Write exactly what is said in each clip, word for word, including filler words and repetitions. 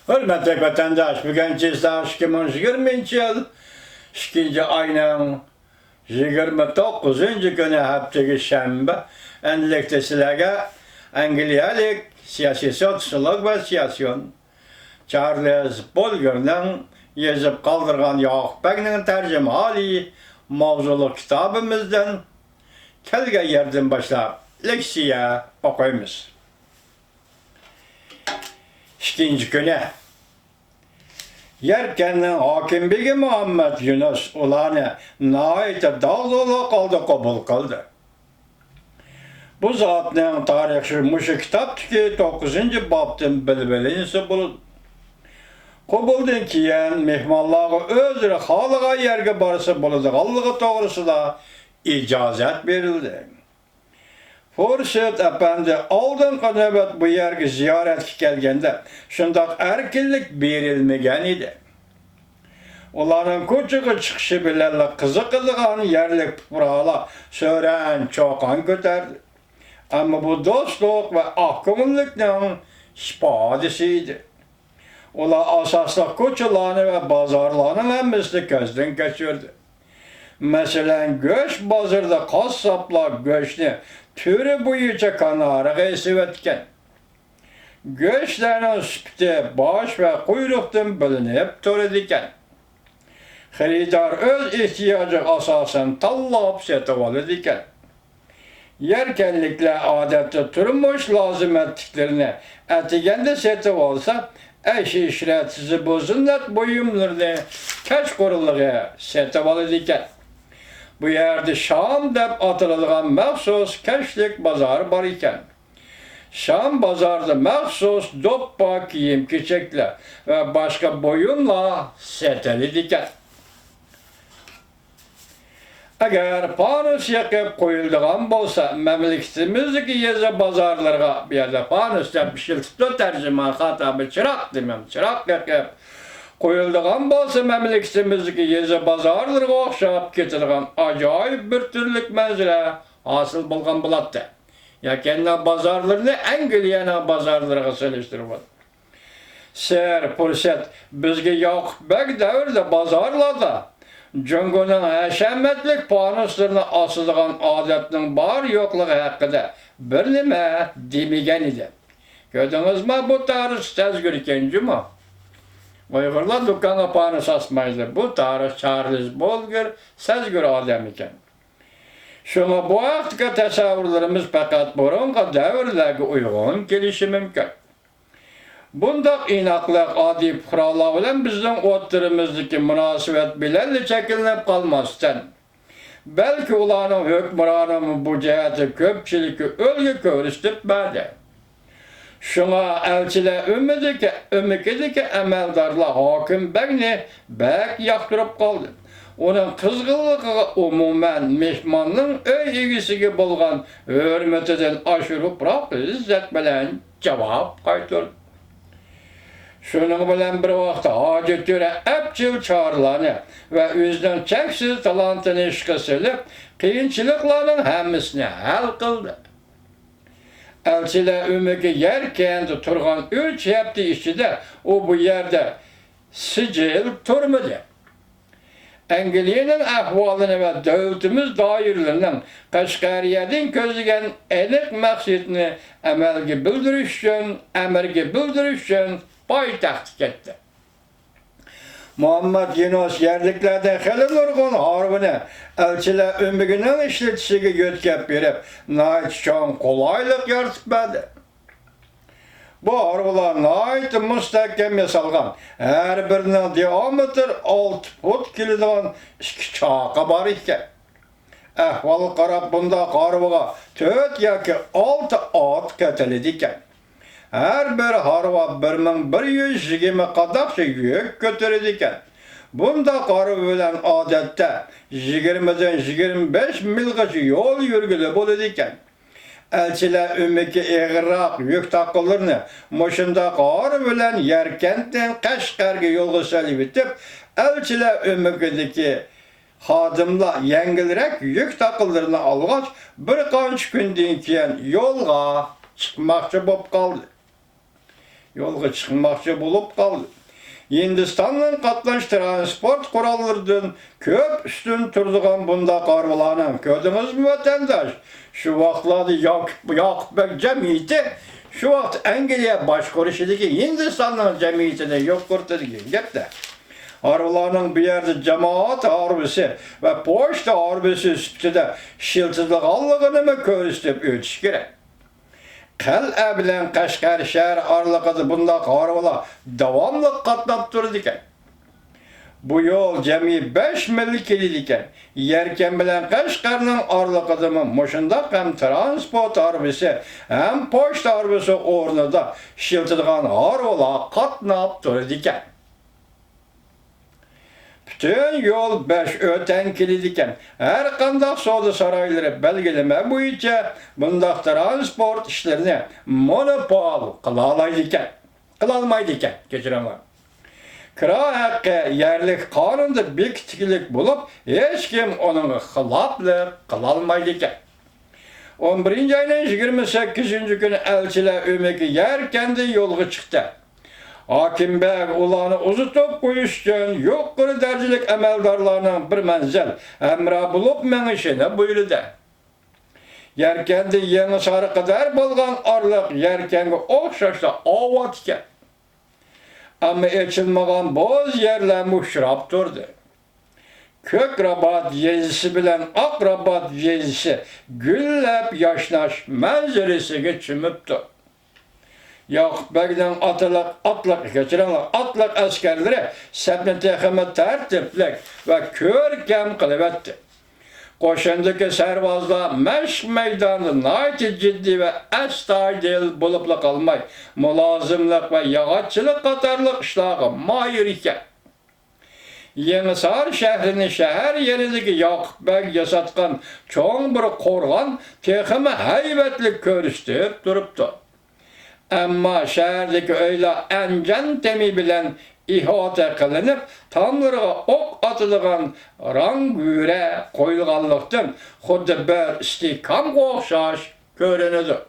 ھۆرمەتلىك ۋەتەنداش، بۈگۈن چېسلاق ئىككى مىڭ يىگىرمىنچى يىل ئىككىنچى ئاينىڭ يىگىرمە توققۇزىنچى كۈنى، ھەپتىگە شەنبە. ئەمدىلىكتە سىلەرگە ئەنگلىيەلىك سىياسىي سوتسىيولوگ ۋە سىياسىيون چارلىز بولگېرنىڭ يېزىپ قالدۇرغان ياقۇپ بەگنىڭ تەرجىمىھالى ماۋزۇلۇق كىتابىمىزدىن كەلگەن يەردىن باشلاپ لېكسىيە ئوقۇيمىز. ئىككىنچى كۈنى. يەركەننىڭ ھاكىم بېگى مۇھەممەد يۇنۇس ئۇلارنى ناھايىتى داغدۇغىلىق ھالدا قوبۇل قىلدى. بۇ زاتنىڭ تارىخى مۇشۇ كىتابتىكى توققۇزىنچى بابتىن بىلىۋېلىنسا بولىدۇ. قوبۇلدىن كېيىن مېھمانلارغا ئۆزلىرى خالىغان يەرگە بارسا بولىدىغانلىقى توغرىسىدا ئىجازەت بېرىلدى. پۇرسەت ئەپەندى ئالدىنقى نۆۋەت بۇ يەرگە زىيارەتكە كەلگەندە شۇنداق ئەركىنلىك بېرىلمىگەن ئىدى. ئۇلارنىڭ كوچىغا چىقىشى بىلەنلا قىزىقىدىغان يەرلىك پۇقرالار سۆرەن-چۇقان كۆتەردى. ئەمما بۇ دوستلۇق ۋە ئاق كۆڭۈللۈكنىڭ ئىپادىسى ئىدى. ئۇلار ئاساسلىق كوچىلارنى ۋە بازارلارنىڭ ھەممىسىنى كۆزدىن كەچۈردى. مەسىلەن، گۆش بازىرىدا قاسساپلار گۆشنى تۈرى بويىچە كانارىغا ئېسىۋەتكەن. گۆشلەرنىڭ سۈپىتى باش ۋە قۇيرۇقتىن بىلىنىپ تۇرىدىكەن. خېرىدار ئۆز ئېھتىياجىغا ئاساسەن تاللاپ سېتىۋالىدىكەن. يەركەنلىكلەر ئادەتتە تۇرمۇش لازىمەتلىكلىرىنى ئەتىگەندە سېتىۋالسا، ئەش-ئىشرەت، زىبۇ-زىننەت بۇيۇملىرىنى كەچقۇرۇنلىقى سېتىۋالىدىكەن. بۇ يەردە شام دەپ ئاتىلىدىغان مەخسۇس كەچلىك بازار بار ئىكەن. شام بازاردا مەخسۇس دوپپا، كىيىم-كېچەكلەر ۋە باشقا بۇيۇملار سېتىلىدىكەن. ئەگەر پانۇس يېقىپ قويۇلىدىغان بولسا، مەملىكىتىمىزدىكى يېزا بازارلىرىغا، بۇ يەردە پانۇس دەپ ئىشلىتىپتۇ، تەرجىمىھال خاتا، بىر چىراغ دېمەم، چىراغ يېقىپ قويۇلىدىغان بولسا، مەملىكىتىمىزدىكى يېزا بازارلىرىغا ئوخشاپ كېتىدىغان ئاجايىپ بىر تۈرلۈك مەنزىرە ھاسىل بولغان بولاتتى. يەركەننىڭ بازارلىرىنى ئەنگلىيەنىڭ بازارلىرىغا سېلىشتۇرۇۋال. سىر، پۇرسەت، بىزگە ياقۇپ بەگ دەۋرىدە بازارلاردا جۇڭگونىڭ ھەشەمەتلىك پانۇسلىرىنى ئاسىدىغان ئادەتنىڭ بار-يوقلۇقى ھەققىدە بىر نېمە دېمىگەن ئىدى. كۆردىڭىزما، بۇ تارىخ سەزگۈر ئىكەن جۇمۇ. ئۇيغۇرلار دۇكانغا پانۇس ئاسمايدۇ. بۇ تارىخ چارلىز بولگېر سەزگۈر ئادەم ئىكەن. شۇڭا بۇ ھەقتىكى تەسەۋۋۇرلىرىمىز پەقەت بۇرۇنقى دەۋرلەرگە ئۇيغۇن كېلىشى مۇمكىن. بۇنداق ئىناقلىق ئاددىي پۇقرالار بىلەن بىزنىڭ ئوتتۇرىمىزدىكى مۇناسىۋەت بىلەنلا چەكلىنىپ قالماستىن، بەلكى ئۇلارنىڭ ھۆكۈمرانىمۇ بۇ جەھەتتە كۆپچىلىككە ئۈلگە كۆرسىتىپ بەردى. شۇڭا ئەلچىلەر ئۆمىكىدىكى، ئۆمىكىدىكى ئەمەلدارلار ھاكىم بەگنى بەك ياقتۇرۇپ قالدى. ئۇنىڭ قىزغىنلىقىغا ئومۇمەن مېھماننىڭ ئۆي ئىگىسىگە بولغان ھۆرمىتىدىن ئاشۇرۇپراق ئىززەت بىلەن جاۋاب قايتۇردى. شۇنىڭ بىلەن بىر ۋاقىتتا، ھاجى تۆرە ئەپچىل چارىلارنى ۋە ئۆزىنىڭ چەكسىز تالانتىنى ئىشقا سېلىپ، قىيىنچىلىقلارنىڭ ھەممىسىنى ھەل قىلدى. ئەلچىلەر ئۆمىكى يەركەندە تۇرغان ئۈچ ھەپتە ئىچىدە ئۇ بۇ يەردە سىجىل تۇرمىدى. ئەنگلىيەنىڭ ئەھۋالىنى ۋە دۆلىتىمىز دائىرىلىرىنىڭ قەشقەرىيەدىن كۆزلىگەن ئېنىق مەقسىتىنى ئەمەلگە بىلدۈرۈش ئۈچۈن، ئەمىرگە بىلدۈرۈش ئۈچۈن پايتەختكە كەتتى. مۇھەممەد يۇنۇس يەرلىكلەردىن خېلى نۇرغۇن ھارۋىنى ئەلچىلەر ئۆمىكىنىڭ ئىشلىتىشىگە يۆتكەپ بېرىپ، ناھايىتى چوڭ قولايلىق يارىتىپ بەردى. بۇ ھارۋىلار ناھايىتى مۇستەھكەم ياسالغان، ھەر بىرىنىڭ دىئامېتىر ئالتە پۇت كېلىدىغان ئىككى چاقى بار ئىكەن. ئەھۋالغا قاراپ، بۇنداق ھارۋىغا تۆت ياكى ئالتە ئات كېتىلىدىكەن. ھەر بىر ھارۋا بىر مىڭ بىر يۈز يىگىرمە قاداقچە يۈك كۆتۈرىدىكەن. بۇنداق ھارۋا بىلەن ئادەتتە يىگىرمىدىن يىگىرمە بەش مىلغىچە يول يۈرگىلى بولىدىكەن. ئەلچىلەر ئۆمىكى ئېغىرراق يۈك تاقىلىرىنى مۇشۇنداق ھارۋا بىلەن يەركەنتتىن قەشقەرگە يولغا سېلىۋېتىپ، ئەلچىلەر ئۆمىكىدىكى خادىملار يەڭگىلرەك يۈك تاقىلىرىنى ئالغاچ، بىر قانچە كۈندىن كېيىن يولغا چىقماقچى بولۇپ قالدى. يولغا چىقماقچى بولۇپ قالدى. ھىندىستاننىڭ قاتناش تىرانسپورت قوراللىرىدىن كۆپ ئۈستۈن تۇرىدىغان بۇنداق ھارۋىلارنىڭ، كۆردىڭىزمۇ ۋەتەنداش، شۇ ۋاقىتلاردا ياقۇپ، ياقۇپ بەگ جەمئىيىتى شۇ ۋاقىت ئەنگلىيە باشقۇرۇشىدىكى ھىندىستاننىڭ جەمئىيىتىنى يۇقىرىدا دېگەن گەپتە. ھارۋىلارنىڭ بۇ يەردە جامائەت ھارۋىسى ۋە پوچتا ھارۋىسى سۈپىتىدە ئىشلىتىدىغانلىقىنىمۇ كۆرسىتىپ ئۆتۈش كېرەك. قەلئە بىلەن قەشقەر شەھەر ئارىلىقىدا بۇنداق ھارۋىلار داۋاملىق قاتناپ تۇرىدىكەن. بۇ يول جەمئىي بەش مىل كېلىدىكەن. يەركەن بىلەن قەشقەرنىڭ ئارىلىقىدىمۇ مۇشۇنداق ھەم تىرانسپورت ھارۋىسى، ھەم پوچتا ھارۋىسى ئورنىدا ئىشلىتىدىغان ھارۋىلار قاتناپ تۇرىدىكەن. پۈتۈن يول بەش ئۆتەڭ كېلىدىكەن. ھەر قانداق سودا سارايلىرى بەلگىلىمە بويىچە بۇنداق تىرانسپورت ئىشلىرىنى مونوپول قىلالايدىكەن. قىلالمايدىكەن، كەچۈرۈڭلار. كىرا ھەققى يەرلىك قانۇندا بېكىتىلگەنلىك بولۇپ، ھېچكىم ئۇنىڭغا خىلاپلىق قىلالمايدىكەن. ئون بىرىنچى ئاينىڭ يىگىرمە سەككىزىنچى كۈنى ئەلچىلەر ئۆمىكى يەركەندە يولغا چىقتى. ھاكىم بەگ ئۇلارنى ئۇزىتىپ قويۇش ئۈچۈن يۇقىرى دەرىجىلىك ئەمەلدارلارنىڭ بىر مەنزىل ھەمراھ بولۇپ مېڭىشىنى بۇيرۇدى. يەركەندىن يېڭىسارغا قەدەر بولغان ئارىلىق يەركەنگە ئوخشاشلا ئاۋات ئىكەن. ئەمما ئېچىلمىغان بوز يەرلەرمۇ ئۇچراپ تۇردى. كۆك رابات يېزىسى بىلەن ئاق رابات يېزىسى گۈللەپ ياشناش مەنزىرىسىگە چۆمۈپتۇ. ياقۇپ بەگنىڭ ئاتلىق، ئاتلىق، كەچۈرۈڭلار، ئاتلىق ئەسكەرلىرى سەپنى تېخىمۇ تەرتىپلىك ۋە كۆركەم قىلىۋەتتى. قوشۇندىكى سەرۋازلار مەشىق مەيدانىدا ناھايىتى جىددىي ۋە ئەستايىدىل بولۇپلا قالماي، مۇلازىملىق ۋە ياغاچچىلىق قاتارلىق ئىشلارغا ماھىر ئىكەن. يېڭىسار شەھىرىنى شەھەر يېنىدىكى ياقۇپ بەگ ياساتقان چوڭ بىر قورغان تېخىمۇ ھەيۋەتلىك كۆرسىتىپ تۇرۇپتۇ. ئەمما شەھەردىكى ئۆيلەر ئەنجان تېمى بىلەن ئىھاتە قىلىنىپ، تاملىرىغا ئوق ئاتىدىغان راڭ گۈرە قويۇلغانلىقتىن، خۇددى بىر ئىستىھكامغا ئوخشاش كۆرۈنىدۇ.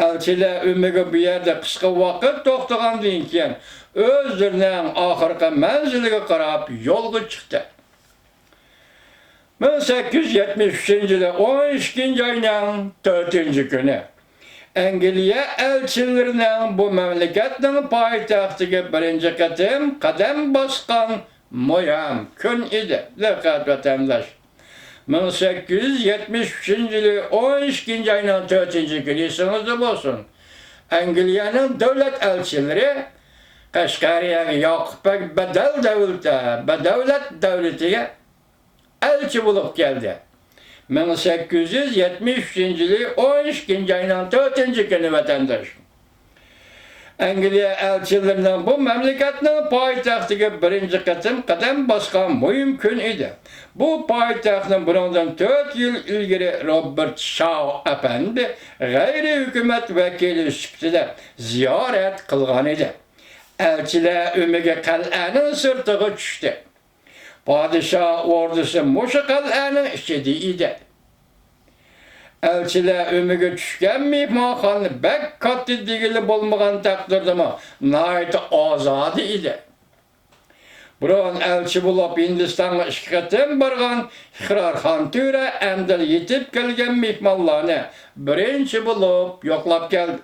ئەلچىلەر ئۆمىكى بۇ يەردە قىسقا ۋاقىت توختىغاندىن كېيىن، ئۆزلىرىنىڭ ئاخىرقى مەنزىلىگە قاراپ يولغا چىقتى. مىڭ سەككىز يۈز يەتمىش ئۈچىنچى يىلى ئون ئىككىنچى ئاينىڭ تۆتىنچى كۈنى ئەنگلىيە ئەلچىلىرىنىڭ بۇ مەملىكەتنىڭ پايتەختىگە بىرىنچى قېتىم قەدەم باسقان مۇھىم كۈن ئىدى. دىققەت، ۋەتەنداش! مىڭ سەككىز يۈز يەتمىش ئۈچىنچى يىلى ئون ئىككىنچى ئاينىڭ تۆتىنچى كۈنى ئېسىڭىزدە بولسۇن، ئەنگلىيەنىڭ دۆلەت ئەلچىلىرى قەشقەرىيەگە ياقۇپ بەگ بەدەل دەۋلىتى، بەدەۋلەت دەۋلىتىگە ئەلچى بولۇپ كەلدى. مىڭ سەككىز يۈز يەتمىش ئۈچىنچى يىلى ئون ئىككىنچى ئاينىڭ تۆتىنچى كۈنى، ۋەتەنداش. ئەنگلىيە ئەلچىلىرىنىڭ بۇ مەملىكەتنىڭ پايتەختىگە بىرىنچى قېتىم قەدەم باسقان مۇھىم كۈن ئىدى. بۇ پايتەختنى بۇنىڭدىن تۆت يىل ئىلگىرى روبېرت شاۋ ئەپەندى غەيرىي ھۆكۈمەت ۋەكىلى سۈپىتىدە زىيارەت قىلغان ئىدى. ئەلچىلەر ئۆمىكى قەلئەنىڭ سىرتىغا چۈشتى. پادىشاھ ئوردىسى مۇشۇ قەلئەنىڭ ئىچىدە ئىدى. ئەلچىلەر ئۆمىكى چۈشكەن مېھمانخانا بەك كاتتا دېگىلى بولمىغان تەقدىردىمۇ، ناھايىتى ئازادە ئىدى. بۇرۇن ئەلچى بولۇپ ھىندىستانغا ئىككى قېتىم بارغان ئىقرارخان تۆرە ئەمدىلا يېتىپ كەلگەن مېھمانلارنى بىرىنچى بولۇپ يوقلاپ كەلدى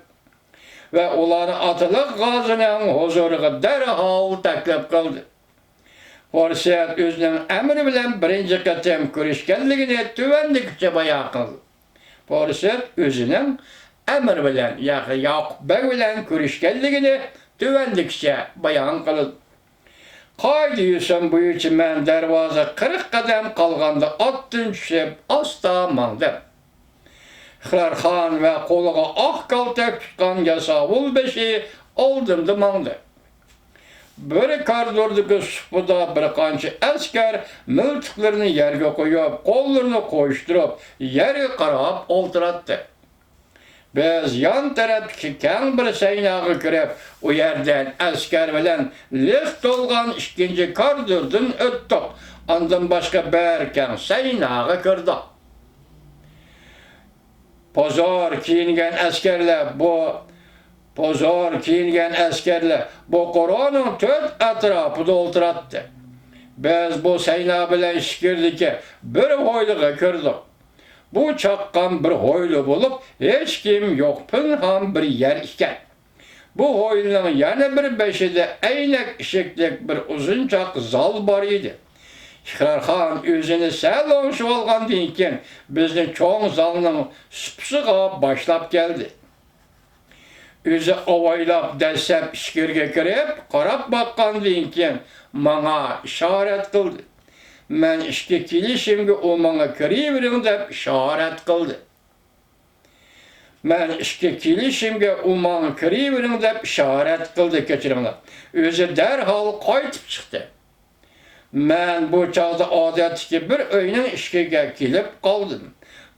ۋە ئۇلارنى ئاتىلىق غازىنىڭ ھۇزۇرىغا دەرھال تەكلىپ قىلدى. پۇرسەت ئۆزىنىڭ ئەمرى بىلەن بىرىنچى قېتىم كۆرۈشكەنلىكىنى تۆۋەندىكىچە بايان قىلدى. پۇرسەت ئۆزىنىڭ ئەمرى بىلەن، يەنى ياقۇپ بەگ بىلەن كۆرۈشكەنلىكىنى تۆۋەندىكىچە بايان قىلدى. قائىدە يوسۇن بويىچە مەن دەرۋازا قىرىق قەدەم قالغاندا ئاتتىن چۈشۈپ، ئاستا ماڭدىم. ئىقرارخان ۋە قولىغا ئاق كالتەك تۇتقان ياساۋۇل بېشى ئالدىمدا ماڭدى. بىر كارىدوردىكى سۇپىدا بىر قانچە ئەسكەر مىلتىقلىرىنى يەرگە قويۇپ، قوللىرىنى قوشتۇرۇپ، يەرگە قاراپ ئولتۇراتتى. بىز يان تەرەپتىكى كەڭ بىر سەيناغا كىرىپ، ئۇ يەردىن ئەسكەر بىلەن لىق تولغان ئىككىنچى كارىدوردىن ئۆتتۇق. ئاندىن باشقا بىر كەڭ سەيناغا كىردۇق. پوزور كىيىنگەن ئەسكەرلەر بۇ پوزور كىيىنگەن ئەسكەرلەر بۇ قورۇنىڭ تۆت ئەتراپىدا ئولتۇراتتى. بىز بۇ سەينا بىلەن ئىچكىرىدىكى بىر ھويلىغا كىردۇق. بۇ چاققان بىر ھويلا بولۇپ، ھېچكىم يوق، پىنھان بىر يەر ئىكەن. بۇ ھويلىنىڭ يەنە بىر بېشىدا ئەينەك ئىشىكلىك بىر ئۇزۇنچاق زال بار ئىدى. ئىقرارخان ئۆزىنى سەل ئوڭشىۋالغاندىن كېيىن، بىزنى چوڭ زالنىڭ سۇپىسىغا باشلاپ كەلدى. ئۆزى ئاۋايلاپ دەسسەپ ئىچكىرىگە كىرىپ، قاراپ باققاندىن كېيىن، ماڭا ئىشارەت قىلدى. مەن ئىچكە كېلىشىمگە ئۇ ماڭا كىرىۋېرىڭ دەپ ئىشارەت قىلدى. مەن ئىچكە كېلىشىمگە ئۇ ماڭا كىرىۋېرىڭ دەپ ئىشارەت قىلدى، كەچۈرۈڭلار. ئۆزى دەرھال قايتىپ چىقتى. مەن بۇ چاغدا ئادەتتىكى بىر ئۆينىڭ ئىشىكىگە كېلىپ قالدىم.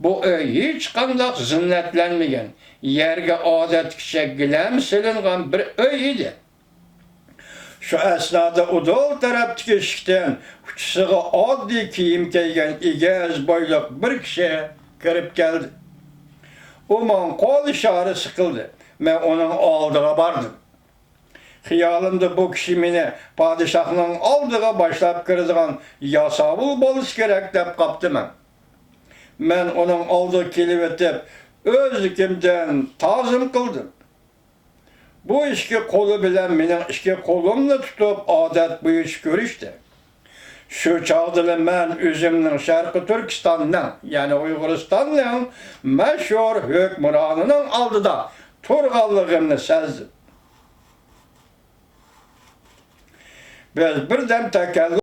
بۇ ئۆي ھېچقانداق زىننەتلەنمىگەن، يەرگە ئادەتتىكىچە گىلەم سېلىنغان بىر ئۆي ئىدى. شۇ ئەسنادا ئۇدۇل تەرەپتىكى ئىشىكتىن ئۇچىسىغا ئاددىي كىيىم كىيگەن ئېگىز بويلۇق بىر كىشى كىرىپ كەلدى. ئۇ ماڭا قول ئىشارىسى قىلدى. مەن ئۇنىڭ ئالدىغا باردىم. خىيالىمدا بۇ كىشى مېنى پادىشاھنىڭ ئالدىغا باشلاپ كىرىدىغان ياساۋۇل بولسا كېرەك دەپ قاپتىمەن. مەن ئۇنىڭ ئالدىغا كېلىۋېتىپ، ئۆزلۈكۈمدىن تازىم قىلدىم. بۇ ئىككى قولى بىلەن مېنىڭ ئىككى قولۇمنى تۇتۇپ، ئادەت بويىچە كۆرۈشتى. شۇ چاغدىلا مەن ئۆزۈمنىڭ شەرقىي تۈركىستاننىڭ، يەنى ئۇيغۇرىستاننىڭ مەشھۇر ھۆكمرانىنىڭ ئالدىدا تۇرغانلىقىمنى سەزدىم. بىز بىردەم تەكەللۇپ